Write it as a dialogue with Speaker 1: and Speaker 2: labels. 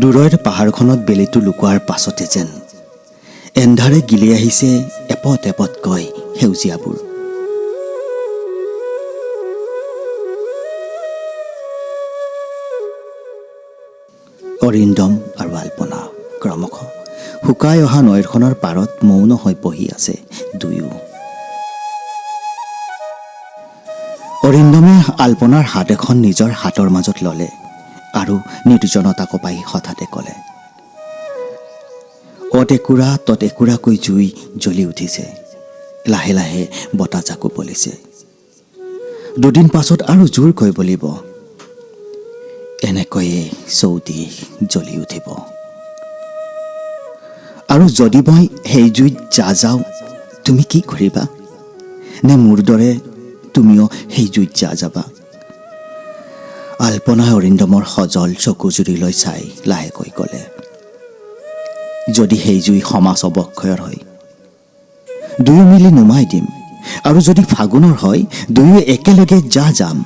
Speaker 1: দূৰৈৰ পাহাৰখনত বেলিটো লুকোৱাৰ পাছতে যেন এন্ধাৰে গিলি আহিছে এপদ এপদকৈ সেউজীয়াবোৰ। অৰিন্দম আৰু আল্পনা ক্ৰমশঃ শুকাই অহা নৈখনৰ পাৰত মৌন হৈ বহি আছে দুয়ো। অৰিন্দমে আল্পনাৰ হাত এখন নিজৰ হাতৰ মাজত ল'লে আৰু নিৰ্জনতা কঁপাই হঠাতে ক'লে, অত একুৰা তত একুৰাকৈ জুই জ্বলি উঠিছে, লাহে লাহে বতাহজাকো বলিছে, দুদিন পাছত আৰু জোৰকৈ বলিব, এনেকৈয়ে চৌদিশ জ্বলি উঠিব। আৰু যদি মই সেই জুইত যা যাওঁ তুমি কি কৰিবা? নে মোৰ দৰে তুমিও সেই জুইত যা যাবা? আল্পনাই অৰিন্দমৰ সজল চকুজুৰিলৈ চাই লাহেকৈ ক'লে, যদি সেই জুই সমাজ অৱক্ষয়ৰ হয় দুয়ো মিলি নুমাই দিম, আৰু যদি ফাগুনৰ হয় দুয়ো একেলগে যা যাম।